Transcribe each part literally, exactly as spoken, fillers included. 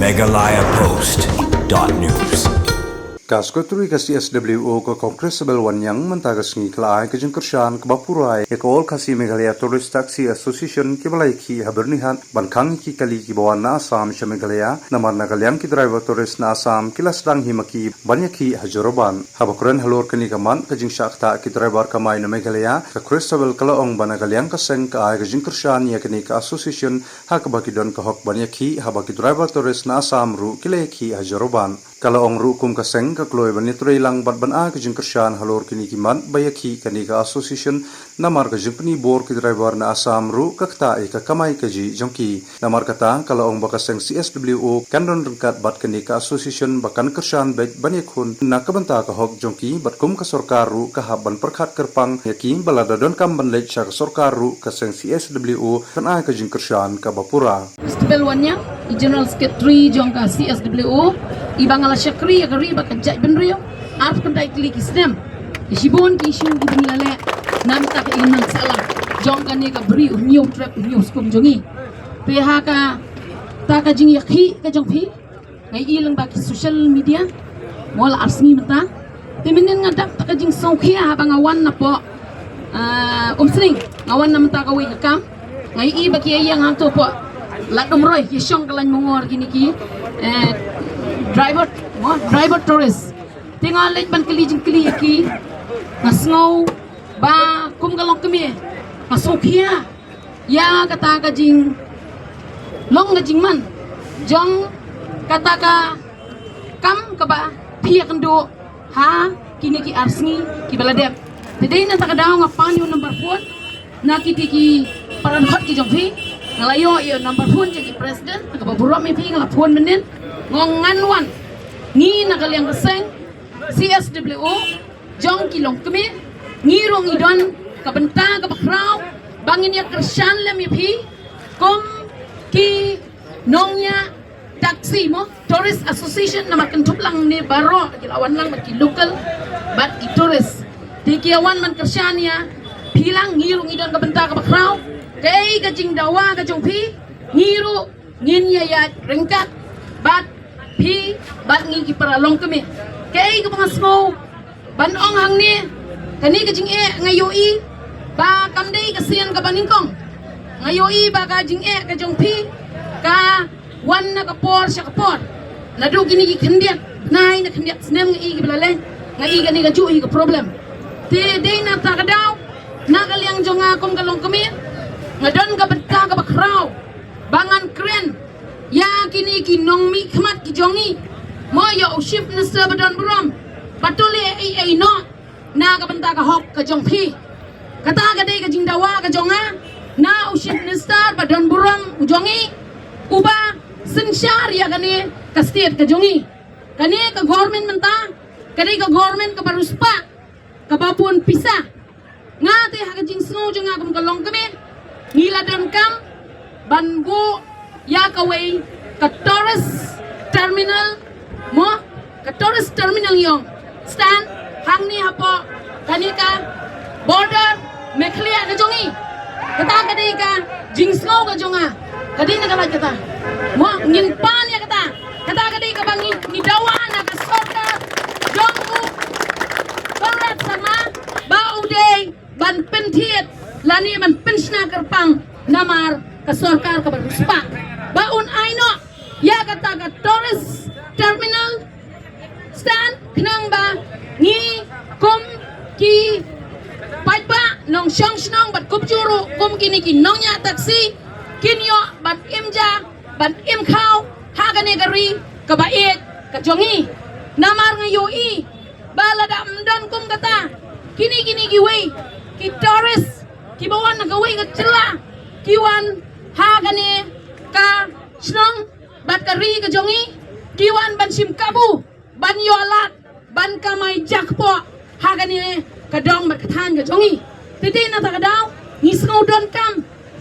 Meghalaya Post dot news. Ka Secretary ka C S W O ka Kong Christabel Wanniang mynta ka sngi ka la ai ka jingkyrshan kaba pura ïa ka All Khasi Meghalaya Tourist Taxi Association kiba la ïakhih ha Byrnihat ban khang ïa ki kali kiba wan na Assam sha Meghalaya, namar na ka liang ki driver tourist na Assam ki la sdang hi ma ki ban ïakhih ha Jorabat. Haba kren halor kane ka mat ka jingshah ktah ki driver kamai na Meghalaya, ka Christabel ka la ong ba na ka liang ka seng ka ai ka jingkyrshan ïa kane ka association ha kaba ki don ka hok ban ïakhih haba ki driver tourist na Assam ruh ki la ïakhih ha Jorabat. Ka la ong ruh kum ka seng ka kloi ban ïatreilang bad ban ai ka jingkyrshan halor kine ki mat ba ïakhih kane ka association, namar ka jingpynbor ki driver na Assam ruh ka ktah ïa ka kamai kajih jong ki. Namar kata ka la ong ba ka seng C S W O kan don ryngkat bad kane ka association ba kan kyrshan beit ban ïakhun na ka bynta ka hok jong ki, bad kum ka sorkar ruh ka hap ban pyrkhat kyrpang ïa ki, ba lada donkam ban leit sha ka sorkar ruh ka seng C S W O kan ai ka jingkyrshan kaba pura. Christabel Wanniang, i General Secretary jong ka C S W O, iba nga la shakri ïa ka ri bad ka jaitbynriew arphew khyndai tylli ki snem. Ki shibun ki issue kiba ngi la leh na bynta ka imlang sahlang jong kane ka Bri U Hynñiew Trep U Hynñiew Skum jong ngi. Te ha kata ka jingïakhih ka jong phi, nga ïohi lyngba ki social media, mo, la ar sngi mynta. Te mynnin nga dap ta ka jingsngewkhia haba nga wan na poh, ah, Umsning, nga wan na mynta kawei ka kam. Nga ïohi ba ki ïeng hangto poh Lad Umroi, ki shong ka lain mungor kine ki, eh, driver, mo, driver tourist. Te nga leit ban kylli jingkylli ïa ki, nga sngew ba kum ka longkmie nga sngewkhia ïa kata ka jinglong ka jingman jong kata ka kam kaba phi ïakynduh ha kine ki ar sngi kiba la dep. Te dei na kata ka daw nga pan ïa u number phone na kiti ki para dkhot ki jong phi. Nga la ïoh ïa u number phone jong ki president, kaba burom ïa phi, nga la phone mynnin. Nga ong ngan wan, ngi na ka liang ka seng C S W O jong ki longkmie, ngi ruh ngi don ka bynta kaba khraw ba ngin ïa kyrshan lem ïa phi kum ki nongñiah taxi, mo, Tourist Association, namar kynthup lang ne baroh ki la wan lang bad ki local bad ki tourist. Te ki ïa wan ban kyrshan ïa phi lang, ngi ruh ngi don ka bynta kaba khraw. Kaei ka jingdawa ka jong phi, ngi ruh ngin ïa ïaid ryngkat bad phi bad ngi ki para longkmie. Kaei kaba nga sngew ban ong hangne, kane ka jingeh nga ïohi ba kam dei ka sien kaba nyngkong. Nga ïohi ba ka jingeh ka jong phi ka wan na ka por sha ka por. Naduh kine ki khyndiat bnai ne khyndiat snem nga i kiba la leit, nga i kane kajuh hi ka problem. Te dei na kata ka daw, na ka liang jong nga kum ka longkmie, nga don ka bynta kaba khraw ba ngan kren ïa kine ki nongmihkhmat ki jong ngi, mo, ïa u Chief Minister ba don burom, ba to leh ei ei noh na ka bynta ka hok ka jong phi. Kata ka dei ka jingdawa ka jong nga na u Chief Minister ba don burom u jong ngi, uba synshar ïa kane ka state ka jong ngi. Kane ka government mynta ka dei ka government kaba riewspah, kaba bun pisa. Nga te ha ka jingsngew jong nga kum ka longkmie, ngi la donkam ban buh ïa kawei ka tourist terminal, mo, ka tourist terminal, ïong stan hangne hapoh kane ka border Meghalaya ka jong ngi. Kata ka dei ka jingsngew ka jong nga. Ka dei na ka lait kata, mo, ngin pan ïa kata. Kata ka dei kaba ngi, ngi dawa na ka sorkar jong u Conrad Sangma ba u dei ban pynthied lane ban pynshna kyrpang namar ka sorkar kaba riewspah ba un ai noh ïa kata ka tourist terminal stan, khnang ba ngi kum ki paidbah nongshong shnong bad kumjuh ruh kum kine ki nongñiah taxi kin ïoh ban im ja ban im khaw ha kane ka ri kaba ïeit ka jong ngi. Namar nga ïohi ba lada ym don kum kata, kine kine kiwei ki tourist kiba wan na kawei ka jylla ki wan ha kane ka shnong bad ka ri ka jong ngi, ki wan ban shim kabu, ban ïoh lad, ban kamai jakpoh ha kane ka dong bad ka thaiñ ka jong ngi. Te dei na kata ka daw ngi sngew donkam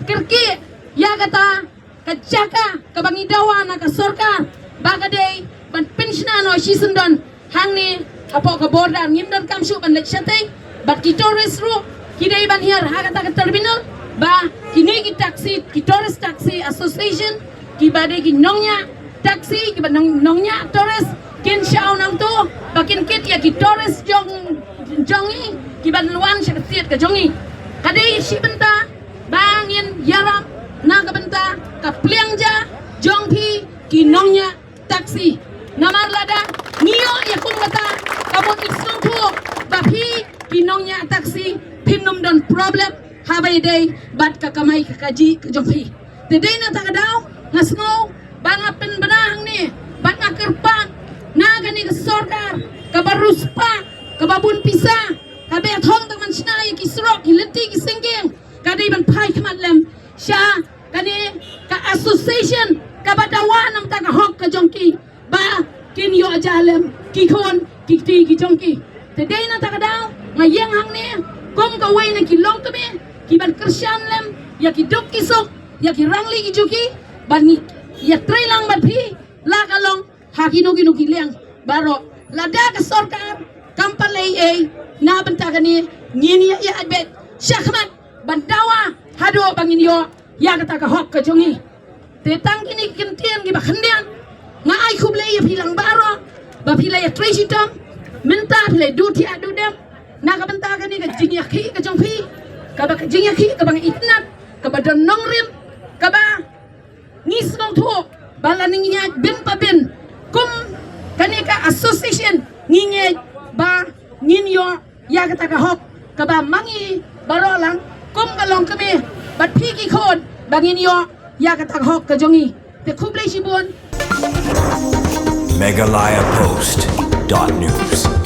kyrkieh ïa kata ka jaka kaba ngi dawa na ka sorkar ba ka dei ban pynshna noh shisyndon hangne hapoh ka border. Ngim donkam shuh ban leit shatei bad ki tourist ruh ki dei ban hiar ha kata ka terminal ba kine ki taxi, ki Tourist Taxi Association, kiba dei ki nongñiah taxi kiba nong nongñiah tourist kin shah nangto ba kin kit ïa ki tourist jong jong i kiba wan sha ka state ka jong i. Ka dei shi bynta ba ngin ïarap na ka bynta ka pliang ja jong phi ki nongñiah taxi. Namar lada ngi ïoh ïa kum kata ka mut i sngewthuh ba phi ki nongñiah taxi phin ym don problem haba ïadei bad ka kamai ka kajih ka jong phi. Te dei na kata ka daw nga sngew ba nga pynbna hangne bad nga kyrpad na kane ka sorkar kaba riewspah, kaba bun pisa, kaba ïathong tang ban shna ïa ki surok, ki lynti, ki syngkien, ka dei ban phai khmat lem sha kane ka association kaba dawa na ka bynta ka hok ka jong ki ba kin ïoh ja lem ki khun ki kti ki jong ki. Te dei na kata ka daw nga ïeng hangne kum kawei na ki longkmie kiban kyrshan lem ïa ki duk ki suk, ïa ki rangli ki juki, ban ïatrei lang bad phi la ka long ha kino kino ki liang baroh. Lada ka sorkar kam pat leh ei ei na ka bynta kane, ngin ïa ïa beit shakhmat ban dawa haduh ba ngin ïoh ïa kata ka hok ka jong ngi. Te tang kine ki kyntien kiba khyndiat, nga ai khublei ïa phi lang baroh ba phi la ïatrei shitom. Mynta phi la duh thiah duh dem na ka bynta kane ka jingïakhih ka jong phi, kaba ka jingïakhih kaba nga itynnad, kaba don nongrim, kaba ngi sngewthuh ba lada ngi ïaid byn pa byn kum kane ka association ngi ngeit ba ngin ïoh ïa kata ka hok kaba ma ngi baroh lang kum ka longkmie bad phi ki khun ba ngin ïoh ïa kata ka hok ka jong ngi. Te khublei shibun. Meghalaya Post dot news.